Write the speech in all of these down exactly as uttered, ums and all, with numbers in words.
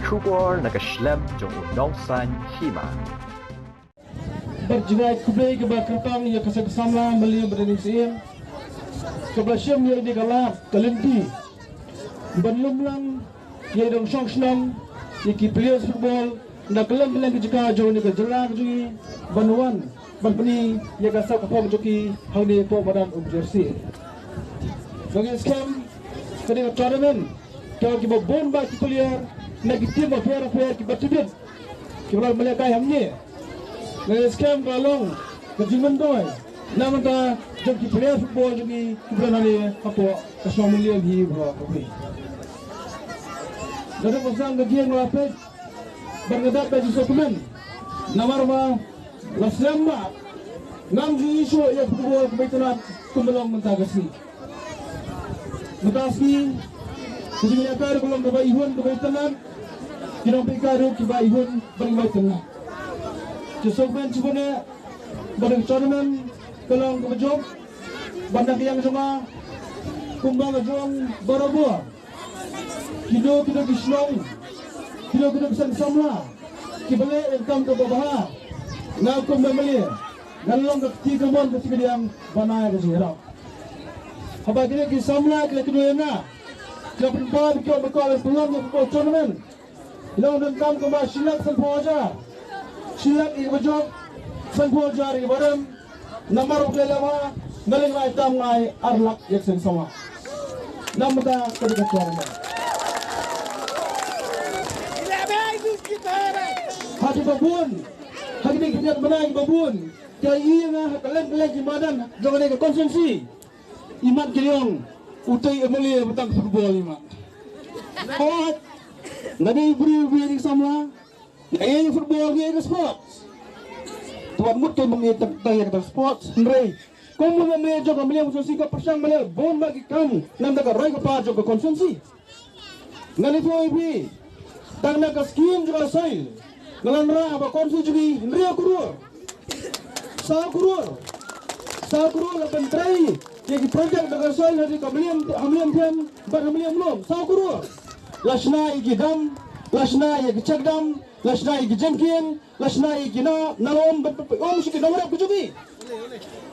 Khubor na ka shlem jong u nongsan hima. Bad jngai khublei kaba kyrpang ïa ka seng samla Mylliem bad Nongsyiem kaba la shim ïa ine ka lad ka lynti ban lum lang ïa i nongshong shnong, ïa ki players football na kylleng kylleng ki jaka jong ine ka jylla ka jong ngi, ban wan ban pyni ïa ka sap ka phong jong ki hangne hapoh madan Umjersi. Nga ngeit skhem kane ka tournament ka kiba bun bah ki player na ki team bapher bapher kiba tbit kiba la mane kai hangne. Nga ngeit skhem ka long ka jingmyntoi na ka bynta jong ki player football jong ngi kiba don hangne hapoh ka shnong Mylliem hi baroh kawei. Nga dang ba sdang ka jingïaid bad nga dap da ka jingsngewkmen namar ba la slem ba ngam ju ïoh shuh ïa ka football kaba itynnad kumba long mynta ka sngi. Mynta ka sngi ka jingïalehkai ruh ka long kaba ihun kaba itynnad, ki nongpeitkai ruh kiba ihun bad kiba itynnad. Jingsngewkmen shibun eh ba ka tournament ka long kaba jop bad na ka liang jong nga kumba nga jong barabor. Kino kino ki shnong, kino kino ki seng samla kiba leh ïa ka kam kaba bha, nga kum M L A ngan long ka kti kamon ka kti kadiang ban ai ka jingïarap. Haba kine ki samla ki la kynnoh ïa nga, ki la pynpaw ïa ki ong ba ka la pynlong ïa ka tournament. Long donkam kumba shi lak sanphew hajar. Shi lak ïa kiba jop, sanphew hajar ïa kiba rem. Namar u Blei la ba nga leng lai tam ngai ar lak ïa ka seng samla. Namar ka dei ka tuan. Ha kiba bun, ha kine ki biang bnai kiba bun, ki ïa nga ha kylleng kylleng ki madan jong kane ka constituency. Imat ki ong utai M L A ba tang football imat. Hooid, nga dei u briew ba ïeit ïa ka samla, nga ïeit ïa ka football, nga ïeit ïa ka sports. Te wat mut ka ba nga ïeit tang ïa ka sports, hynrei kum u M L A jong ka Mylliem constituency ka pyrshang ban leh bun bha ki kam na ka bynta ka roi ka par jong ka constituency. Ngan ïathuh ïa phi, tang na ka skim jong ka soil nga la wanrah ha ka constituency jong ngi hynriew klur. Saw klur. Saw klur la pyntrei ïa ki project jong ka soil ha ri ka Mylliem, ha Mylliem Them bad ha Mylliem Lum. Saw klur. La shna ïa ki dam, la shna ïa ki check dam, la shna ïa ki jingkieng, la shna ïa ki na, na la um ban pynpoi um sha ki nongrep ka jong ngi.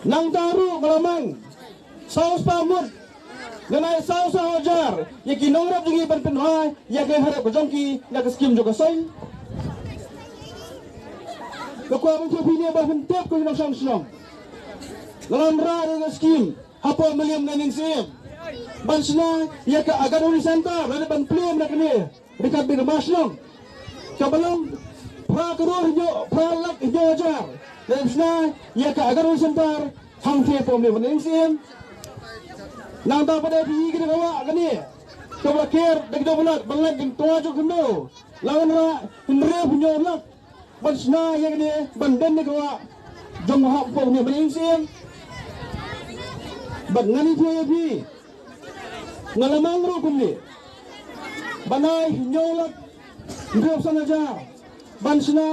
Nangta ruh nga la mang saw spah ngut, ngan ai saw saw hajar ïa ki nongrep jong ngi ban pynhoi ïa ka ïing ha rep ka jong ki na ka skim jong ka soil. Nga kwah ban ïathuh ïa phi ne ba phin tip ko ïa nongshong shnong. Nga la wanrah ïa ka skim hapoh Mylliem Nongsyiem ban shna ïa ka Anganwadi Center lane ban plie na kane. Ri katba ka Mylliem kaba long phra klur hynñiew, phra lak hynñiew hajar. Lada shna ïa ka Anganwadi Center hangtei hapoh Mylliem Nongsyiem. Nangta pat da phi i kane ka wah kane kaba la ker da ki dohnud ban lait jingtwa jong ka khyndew, la wanrah hynriew hynñiew lak ban shna ïa kane ban don ïa ka wah jong ka hap hapoh Mylliem Nongsyiem. Bad ngan ïathuh ïa phi, nga la mang ruh kumne ban ai hynñiew lak hynriewphew san hajar ban shna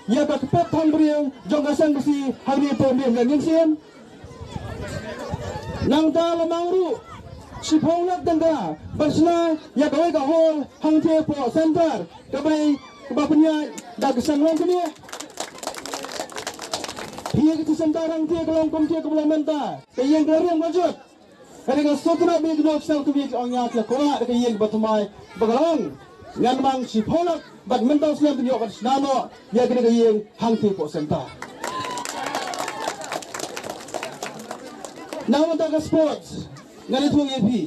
ïa ka kpep thang briew jong ka seng Khasi hangne hapoh Mylliem Nongsyiem. Nangta la mang ruh shiphew lak tyngka ban shna ïa kawei ka hall hangtei hapoh center kaba, kaba pynïaid da ka seng Longkmie. Ïa ka center hangtei ka long kumta kaba long mynta ka ïing ka la riam ka jot. Ka dei ka sngewtynnat ba ïa kino ki seng Khasi ki ong ïa ka kwah da ka ïing ba thymmai ba ka long. Ngan mang shiphew lak bad mynta u snem phin ïoh ban shna noh ïa kane ka ïing hangtei hapoh center. Na ka bynta ka sports ngan ïathuh ïa phi.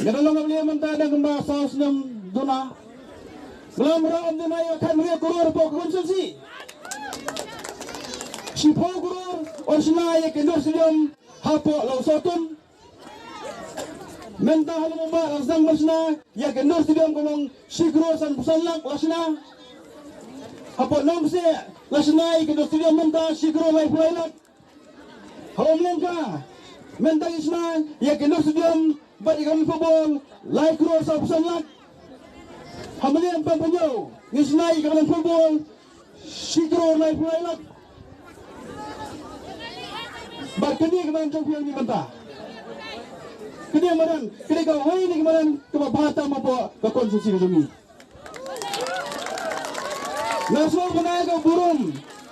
Nga da long M L A mynta da kumba saw snem duna. Nga la wanrah ïa ka khathynriew klur hapoh ka constituency. Shiphew klur wan shna ïa ka indoor stadium hapoh Lawsohtun. Mynta ha Lawmawbah la sdang ban shna ïa ka indoor stadium ka long shi klur sanphew san lak la shna. Hapoh Nongkseh la shna ïa ka indoor stadium mynta shi klur laiphew lai lak. Ha Umlyngka mynta ngi shna ïa ka indoor stadium bad ïa ka ground football lai klur sawphew san lak. Ha Mylliem Pangphew ngi shna ïa ka ground football shi klur laiphew lai lak. Bad kane ka madan jong phi hangne mynta, kane ka madan, kane kawei na ki madan kaba bha tam hapoh ka constituency ka jong ngi. Nga sngewbha ban ai ka burom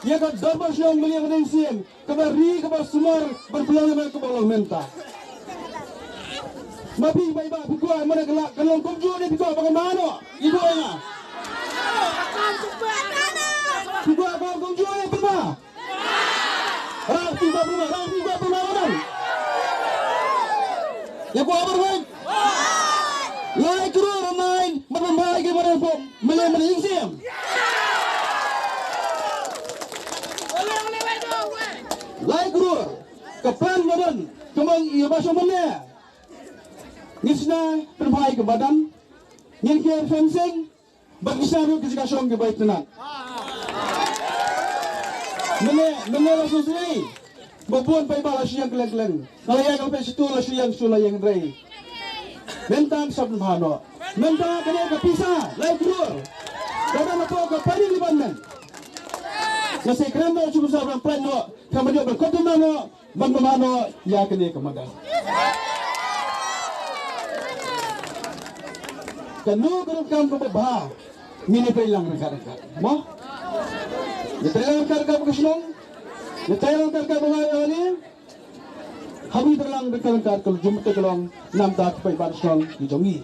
ïa ka dorbar shnong Mylliem Mynsiem, kaba ri, kaba sumar, ban pynlong ïa kaba long mynta. Ma phi paidbah phi kwah mane ka la, ka long kumjuh ne phi kwah ba ka mano? Ïa kwah ïa nga. Phi kwah ka kumjuh ne pynma? Rah phi kwah pynma, rah phi kwah pynma, rah. Ïa kwah ba rwai. Lai klur online, ban pynma ïa ki mane pop, Mylliem Mynsiem. Lai klur, ka plan ba don, ka mong ïa ba shong mane. Ngi shna pynphai ka madan, ngin ker fencing, bad ngi shna ruh ki jaka shong kiba itynnat. Mynne, mynne la sngewsynei ba bun paidbah la shu ïeng kylleng kylleng. Nga la ïeng la peit shitu, la shu ïeng shitu, la ïeng hynrei. Mynta ngi sa pynbha noh. Mynta kane ka pisa lai klur ka dang hapoh ka planning department. Nga sa kren noh shu pynshai ban plan noh, ka ma ïoh ban kyntu noh. Ban pynmano ïa kane ka madan. Kano ka rukom kaba bha ngin ïa trei lang ryngkat ryngkat. Mo? Ïa trei lang ryngkat ryngkat bad ka shnong. Ïa trei lang ryngkat ryngkat bad nga ïa ni. Haba ïa trei lang ryngkat ryngkat ka jingmut ka long namar ki paidbah shnong ki jong ngi.